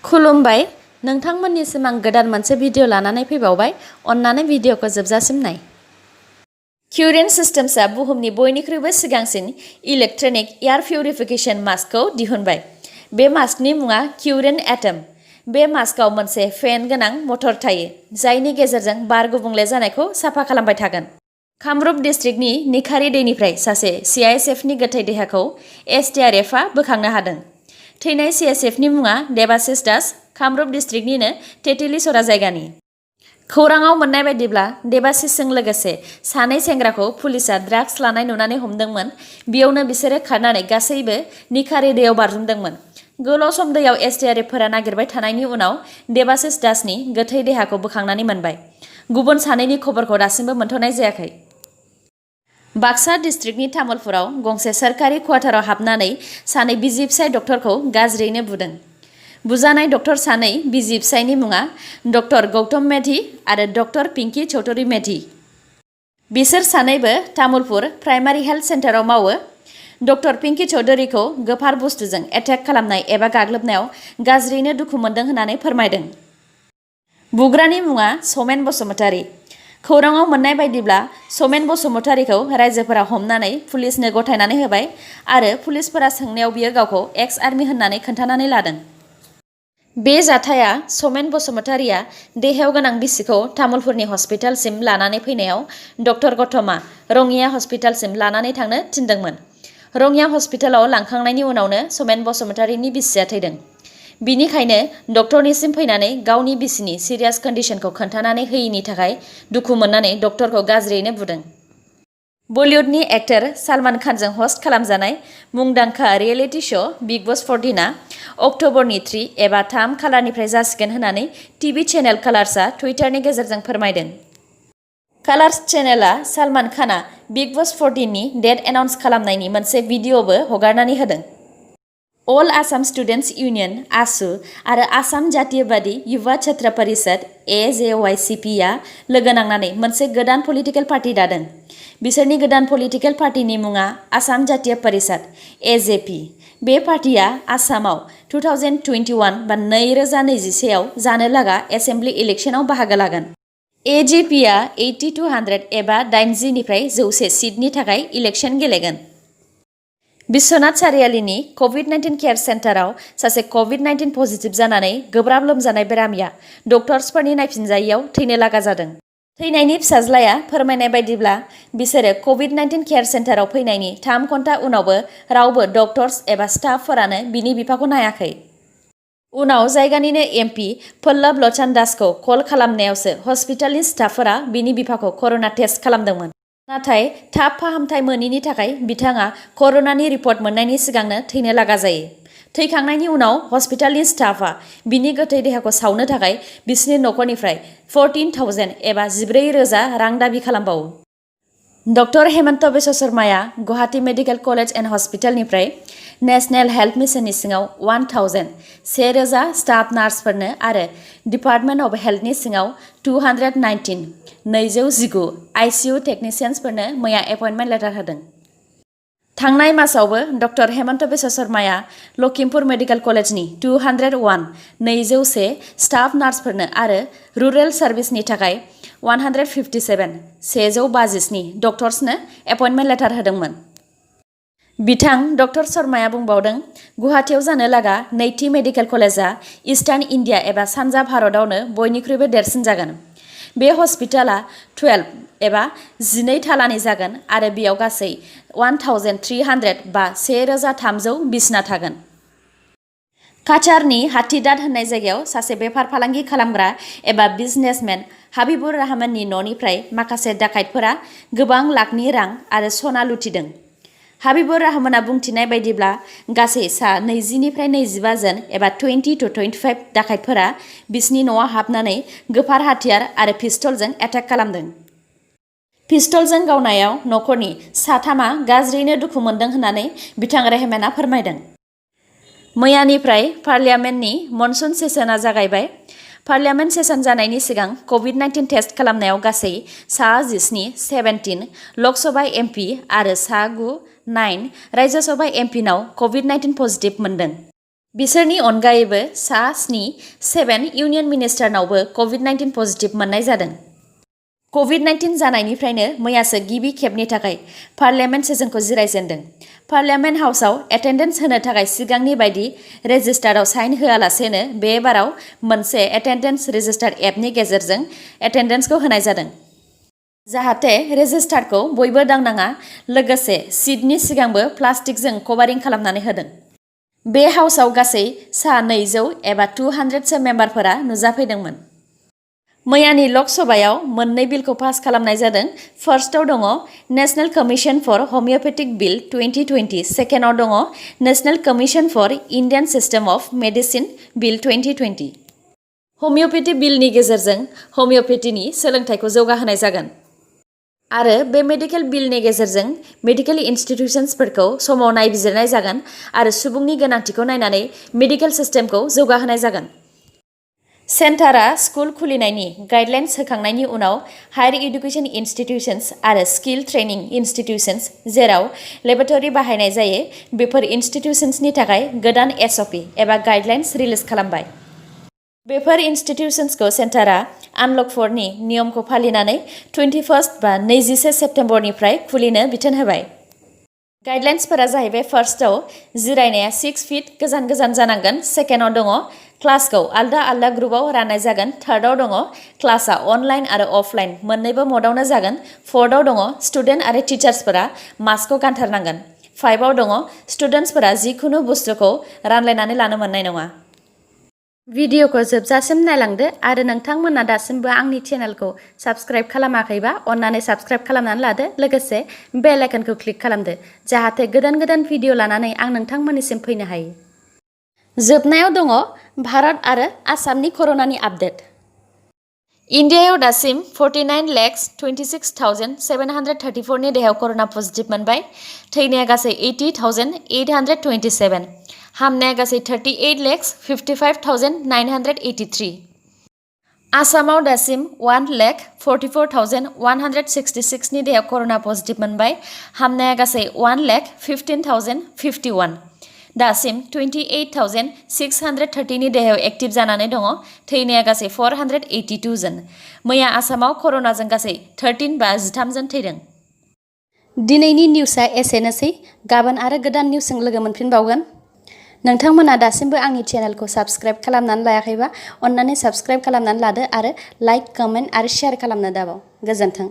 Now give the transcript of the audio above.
खुलुमबाय नोंथांमोननिसिम आं गोदान मोनसे भिडिअ लानानै फैबावबाय अन्नानै भिडिअखौ जोबजासिम नाय। क्युरेन सिस्टेम्सआ बुहुमनि बयनिख्रुइबो सिगांसिन इलेक्ट्रनिक एयार पिउरिफिकेशन मास्कखौ दिहुनबाय। बे मास्कनि मुङा क्युरेन एटम। बे मास्कआव मोनसे फेन गोनां मटर थायो जायनि गेजेरजों बार गुबुंले जानायखौ साफा खालामबाय थागोन। कामरुप डिस्ट्रिक्टनि निखारि दैनिफ्राय सासे CISFनि गोथै देहाखौ SDRFआ बोखांनो हादों। थैनाय CISFनि मुङा देबाशिष दास, कामरुप डिस्ट्रिक्टनिनो तेतिलिसरा जायगानि। खौराङाव मोननाय बायदिब्ला देबाशिषजों लोगोसे सानै सेंग्राखौ पुलिसआ ड्राग्स लानाय नुनानै हमदोंमोन। बेयावनो बिसोरो खारनानै गासैबो निखारि दैयाव बारजुमदोंमोन। गोलाव सम दैयाव SDRFफोरा नागिरबाय थानायनि उनाव देबाशिष दासनि गोथै देहाखौ बोखांनानै मोनबाय। गुबुन सानैनि खबरखौ दासिमबो मोनथ'नाय जायाखै। बाक्सा डिस्ट्रिक्टनि तामुलपुराव गंसे सोरखारि क्वार्टाराव हाबनानै सानै बिसि फिसाय डक्टरखौ गाज्रियैनो बुदों। बुजानाय डक्टर सानै बिसि फिसायनि मुङा डक्टर गौतम मेधि आरो डक्टर पिंकी चौधरी मेधि। बिसोर सानैबो तामुलपुर प्राइमारि हेल्थ सेन्टाराव मावो। डक्टर पिंकी चौधरीखौ गोफार बुस्थुजों एटेक खालामनाय एबा गाग्लोबनायाव गाज्रियैनो दुखु मोनदों होननानै फोरमायदों। बुग्रानि मुङा समेन बसुमतारी। खौराङाव मोननाय बायदिब्ला समेन बसुमतारीखौ रायजोफोरा हमनानै पुलिसनो गथायनानै होबाय आरो पुलिसफोरा सोंनायाव बियो गावखौ एक्स आर्मि होननानै खोन्थानानै लादों। बे जाथाया समेन बसुमतारीया देहायाव गोनां बिसिखौ तामुलपुरनि हस्पिटालसिम लानानै फैनायाव डक्टर गौतमआ रङिया हस्पिटालसिम लानानै थांनो थिनदोंमोन। रङिया हस्पिटालाव लांखांनायनि उनावनो समेन बसुमतारीनि बिसिया थैदों। बिनिखायनो डक्टरनिसिम फैनानै गावनि बिसिनि सिरियास कन्डिशनखौ खोन्थानानै होयैनि थाखाय दुखु मोननानै डक्टरखौ गाज्रियैनो बुदों। बलिउडनि एक्टर सलमान खानजों हस्ट खालामजानाय मुंदांखा रियेलिटि श' बिग बॉस 14आ अक्ट'बरनि 3 एबा 3 खालारनिफ्राय जासिगोन होननानै टिभि चेनेल कालार्सआ टुइटारनि गेजेरजों फोरमायदों। कालार्स चेनेलआ सलमान खानआ बिग बॉस 14नि डेट एनाउन्स खालामनायनि मोनसे भिडिअ'बो हगारनानै होदों। अल आसाम स्टुडेन्टस इउनियन आसु आरो आसाम जातीयबादी युवा छात्र परिषद AJYCPआ लोगो नांनानै मोनसे गोदान पलिटिकेल पार्टी दादों। बिसोरनि गोदान पलिटिकेल पार्टीनि मुङा आसाम जातीय परिषद AJP। बे पार्टीआ आसामाव 2021 बा 2021 आव जानो लागा एसेम्बलि इलेक्शनाव बाहागो लागोन। AJPआ 80-100 एबा 80 निफ्राय 100 सिटनि थाखाय इलेक्शन गेलेगोन। बिश्वनाथ सारियालिनि COVID-19 केयार सेन्टाराव सासे COVID-19 पजिटिभ जानानै गोब्राब लोमजानाय बेरामिया डक्टर्सफोरनि नायफिनजायैयाव थैनो लागा जादों। थैनायनि फिसाज्लाया फोरमायनाय बायदिब्ला बिसोरो COVID-19 केयार सेन्टाराव फैनायनि 3 घन्टा उनावबो रावबो डक्टर्स एबा स्टाफफोरानो बिनि बिफाखौ नायाखै। उनाव जायगानिनो MP पल्लभ लचन दासखौ कल खालामनायावसो हस्पिटालनि स्टाफफोरा बिनि बिफाखौ कर'ना टेस्ट खालामदोंमोन। नाथाय थाब फाहामथाय मोनैनि थाखाय बिथाङा कर'नानि रिपर्ट मोननायनि सिगांनो थैनो लागा जायो। थैखांनायनि उनाव हस्पिटालनि स्टाफआ बिनि गोथै देहाखौ सावनो थाखाय बिसिनि नखरनिफ्राय 14,000 एबा 14,000 रां दाबि खालामबावो। डक्टर हेमन्त बिश्व शर्माया गुवाहाटी मेडिकेल कलेज एन्ड हस्पिटालनिफ्राय नेशनेल हेल्थ मिशननि सिङाव 1,000 स्टाफ नार्सफोरनो आरो डिपार्टमेन्ट अफ हेल्थनि सिङाव 219 ICU टेकनिशियान्सफोरनो मैया एपइन्टमेन्ट लेटार होदों। थांनाय मासावबो डक्टर हेमन्त बिश्व शर्माया लखिमपुर मेडिकेल कलेजनि 201 स्टाफ नार्सफोरनो आरो रुरेल सार्भिसनि थाखाय 157 डक्टर्सनो एपइन्टमेन्ट लेटार होदोंमोन। बिथां डक्टर शर्माया बुंबावदों, गुवाहाटीआव जानो लागा नैथि मेडिकेल कलेजआ इस्टार्न इन्डिया एबा सानजा भारतआवनो बयनिख्रुइबो देरसिन जागोन। बे हस्पिटाला 12 एबा 12 थालानि जागोन आरो बेयाव गासै 1,300 बा 1,300 बिसना थागोन। काछारनि हाथीदाद होननाय जायगायाव सासे बेफार फालांगि खालामग्रा एबा बिजनेसमेन हाबिबुर रहमाननि न'निफ्राय माखासे डाकाइतफोरा गोबां लाखनि रां आरो सना लुथिदों। हाबिबुर रहमाना बुंथिनाय बायदिब्ला गासै सा 20 निफ्राय 25 जन एबा 20 to 25 डाकाइतफोरा बिसिनि न'आव हाबनानै गोफार हाथियार आरो पिस्तलजों एटेक खालामदों। पिस्तलजों गावनायाव नखरनि साथामा गाज्रियैनो दुखु मोनदों होननानै बिथां रहमाना फोरमायदों। मैयानिफ्राय पार्लियामेन्टनि मनसुन सेसनआ जागायबाय। पार्लियामेन्ट सेसन जानायनि सिगां COVID-19 टेस्ट खालामनायाव गासै सा 17 लकसभा MP आरो सा 9 राज्यसभा MP नाव COVID-19 पजिटिभ मोनदों। बिसोरनि अनगायैबो सा 7 इउनियन मिनिस्टारनावबो COVID-19 पजिटिभ मोननाय जादों। COVID-19 जानायनिफ्रायनो मैयासो गिबि खेबनि थाखाय पार्लियामेन्ट सेसनखौ जिरायजेनदों। पार्लियामेन्ट हाउसआव एटेन्डेन्स होनो थाखाय सिगांनि बायदि रेजिस्टाराव साइन होआलासेनो बे बाराव मोनसे एटेन्डेन्स रेजिस्टार एपनि गेजेरजों एटेन्डेन्सखौ होनाय जादों। जाहाथे रेजिस्टारखौ बयबो दांनाङा, लोगोसे सिटनि सिगांबो प्लास्टिकजों कभारिं खालामनानै होदों। बे हाउसआव गासै सा 200 एबा 200 सो मेम्बारफोरा नुजाफैदोंमोन। मैयानि लक सभायाव मोननै बिलखौ पास खालामनाय जादों। फार्स्टआव दङ national commission for homeopathic bill 2020, सेकेन्डआव दङ national commission for Indian system of medicine bill 2020। Homeopathy बिलनि गेजेरजों हमिय'पेथिनि सोलोंथाइखौ जौगाहोनाय जागोन आरो बे मेडिकेल बिलनि गेजेरजों मेडिकेल इनस्टिट्यूशन्सफोरखौ समाव नायबिजिरनाय जागोन आरो सुबुंनि गोनांथिखौ नायनानै मेडिकेल सिस्टेमखौ जौगाहोनाय जागोन। सेन्टारआ स्कुल खुलिनायनि गाइडलाइन्स होखांनायनि उनाव हायर एडुकेशन इनस्टिट्यूशन्स आरो स्किल ट्रेनिं इनस्टिट्यूशन्स जेराव लेबरेटरी बाहायनाय जायो बेफोर इनस्टिट्यूशन्सनि थाखाय गोदान SOP एबा गाइडलाइन्स रिलिज खालामबाय। बेफोर इनस्टिट्यूशन्सखौ सेन्टारआ आनलक 4 नि नियमखौ फालिनानै 21 बा 21 सेप्तेम्बरनिफ्राय खुलिनो बिथोन होबाय। गाइडलाइन्सफोरा जाहैबाय फार्स्टआव जिरायनाया 6 फीट गोजान गोजान जानांगोन। सेकेन्डआव दङ क्लासखौ आलदा आलदा ग्रुपआव राननाय जागोन। थार्डआव दङ क्लासआ अनलाइन आरो अफलाइन मोन्नैबो मडआवनो जागोन। फोर्थआव दङ स्टुडेन्ट आरो टिचार्सफोरा मास्कखौ गानथारनांगोन। 5आव दङ स्टुडेन्टसफोरा जिखुनु बुस्थुखौ रानलायनानै लानो मोननाय नङा। भिडिअखौ जोबजासिम नायलांदो आरो नोंथांमोना दासिमबो आंनि चेनेलखौ साबस्क्राइब खालामाखैबा अन्नानै साबस्क्राइब खालामनानै लादो, लोगोसे बेल आइकनखौ क्लिक खालामदो जाहाथे गोदान गोदान भिडिअ लानानै आं नोंथांमोननिसिम फैनो हायो। जोबनायाव दङ भारत आरो आसामनि कर'नानि आपडेट। इन्डियायाव दासिम 49,26,734 नि देहायाव कर'ना पजिटिभ मोनबाय। थैनाया गासै 80,827। हामनाया गासै 38,55,983। आसामाव दासिम 1,44,166 नि देहायाव कर'ना पजिटिभ मोनबाय। हामनाया गासै 1,15,051। दासिम 28,630 नि देहायाव एक्टिभ जानानै दङ। थैनाया गासै 482 जन। मैया आसामाव कर'नाजों गासै 13 जन थैदों। दिनैनि निउसआ एसेनोसै। गाबोन आरो गोदान निउसजों लोगो मोनफिनबावगोन। नोंथांमोना दासिमबो आंनि चेनेलखौ साबस्क्राइब खालामनानै लायाखैबा अन्नानै साबस्क्राइब खालामनानै लादो आरो लाइक, कमेन्ट आरो शेयार खालामनो दाबाव। गोजोन्थों।